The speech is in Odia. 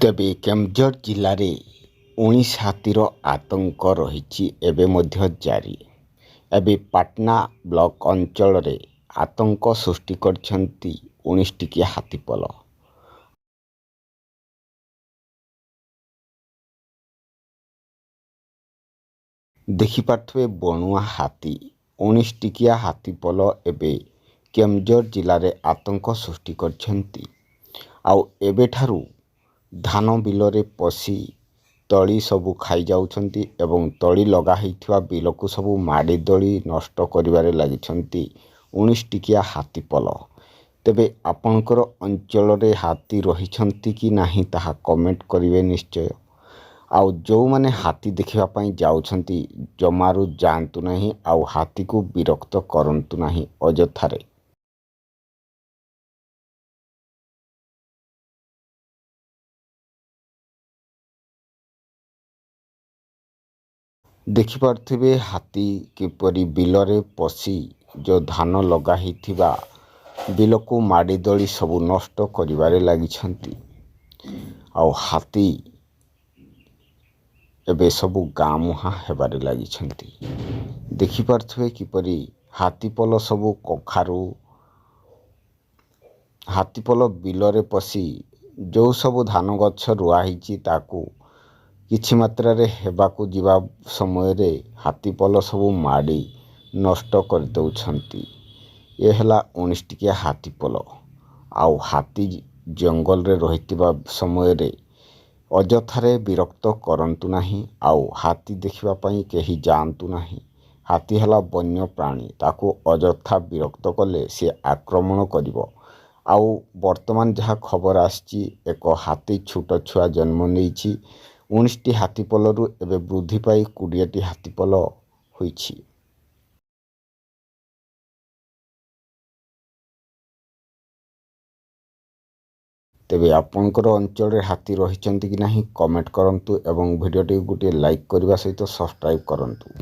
ତେବେ କେନ୍ଦୁଝର ଜିଲ୍ଲାରେ 19 ହାତୀର ଆତଙ୍କ ରହିଛି ଏବେ ମଧ୍ୟ ଜାରି। ଏବେ ପାଟନା ବ୍ଲକ ଅଞ୍ଚଳରେ ଆତଙ୍କ ସୃଷ୍ଟି କରିଛନ୍ତି 19 ଟିକିଆ ହାତୀପଲ। ଦେଖିପାରୁଥିବେ ବଣୁଆ ହାତୀ, 19 ଟିକିଆ ହାତୀପଲ ଏବେ କେନ୍ଦୁଝର ଜିଲ୍ଲାରେ ଆତଙ୍କ ସୃଷ୍ଟି କରିଛନ୍ତି। ଆଉ ଏବେଠାରୁ ଧାନ ବିଲରେ ପଶି ତଳି ସବୁ ଖାଇଯାଉଛନ୍ତି ଏବଂ ତଳି ଲଗା ହେଇଥିବା ବିଲକୁ ସବୁ ମାଡ଼ି ଦଳି ନଷ୍ଟ କରିବାରେ ଲାଗିଛନ୍ତି 19 ଟିକିଆ ହାତୀପଲ। ତେବେ ଆପଣଙ୍କର ଅଞ୍ଚଳରେ ହାତୀ ରହିଛନ୍ତି କି ନାହିଁ ତାହା କମେଣ୍ଟ କରିବେ ନିଶ୍ଚୟ। ଆଉ ଯେଉଁମାନେ ହାତୀ ଦେଖିବା ପାଇଁ ଯାଉଛନ୍ତି ଜମାରୁ ଯାଆନ୍ତୁ ନାହିଁ, ଆଉ ହାତୀକୁ ବିରକ୍ତ କରନ୍ତୁ ନାହିଁ ଅଯଥାରେ। ଦେଖିପାରୁଥିବେ ହାତୀ କିପରି ବିଲରେ ପଶି ଯେଉଁ ଧାନ ଲଗା ହେଇଥିବା ବିଲକୁ ମାଡ଼ି ଦଳି ସବୁ ନଷ୍ଟ କରିବାରେ ଲାଗିଛନ୍ତି। ଆଉ ହାତୀ ଏବେ ସବୁ ଗାଁ ମୁହାଁ ହେବାରେ ଲାଗିଛନ୍ତି। ଦେଖିପାରୁଥିବେ କିପରି ହାତୀପଲ ସବୁ କଖାରୁ, ହାତୀପଲ ବିଲରେ ପଶି ଯେଉଁ ସବୁ ଧାନ ଗଛ ରୁଆ ହେଇଛି ତାକୁ କିଛି ମାତ୍ରାରେ ହେବାକୁ ଯିବା ସମୟରେ ହାତୀପଲ ସବୁ ମାଡ଼ି ନଷ୍ଟ କରିଦେଉଛନ୍ତି। ଏ ହେଲା 19 ଟିକିଆ ହାତୀପଲ। ଆଉ ହାତୀ ଜଙ୍ଗଲରେ ରହିଥିବା ସମୟରେ ଅଯଥାରେ ବିରକ୍ତ କରନ୍ତୁ ନାହିଁ, ଆଉ ହାତୀ ଦେଖିବା ପାଇଁ କେହି ଯାଆନ୍ତୁ ନାହିଁ। ହାତୀ ହେଲା ବନ୍ୟ ପ୍ରାଣୀ, ତାକୁ ଅଯଥା ବିରକ୍ତ କଲେ ସେ ଆକ୍ରମଣ କରିବ। ଆଉ ବର୍ତ୍ତମାନ ଯାହା ଖବର ଆସିଛି, ଏକ ହାତୀ ଛୋଟ ଛୁଆ ଜନ୍ମ ନେଇଛି। 19ଟି ହାତୀପଲରୁ ଏବେ ବୃଦ୍ଧି ପାଇ 20ଟି ହାତୀପଲ ହୋଇଛି। ତେବେ ଆପଣଙ୍କର ଅଞ୍ଚଳରେ ହାତୀ ରହିଛନ୍ତି କି ନାହିଁ କମେଣ୍ଟ କରନ୍ତୁ ଏବଂ ଭିଡ଼ିଓଟିକୁ ଗୋଟିଏ ଲାଇକ୍ କରିବା ସହିତ ସବସ୍କ୍ରାଇବ୍ କରନ୍ତୁ।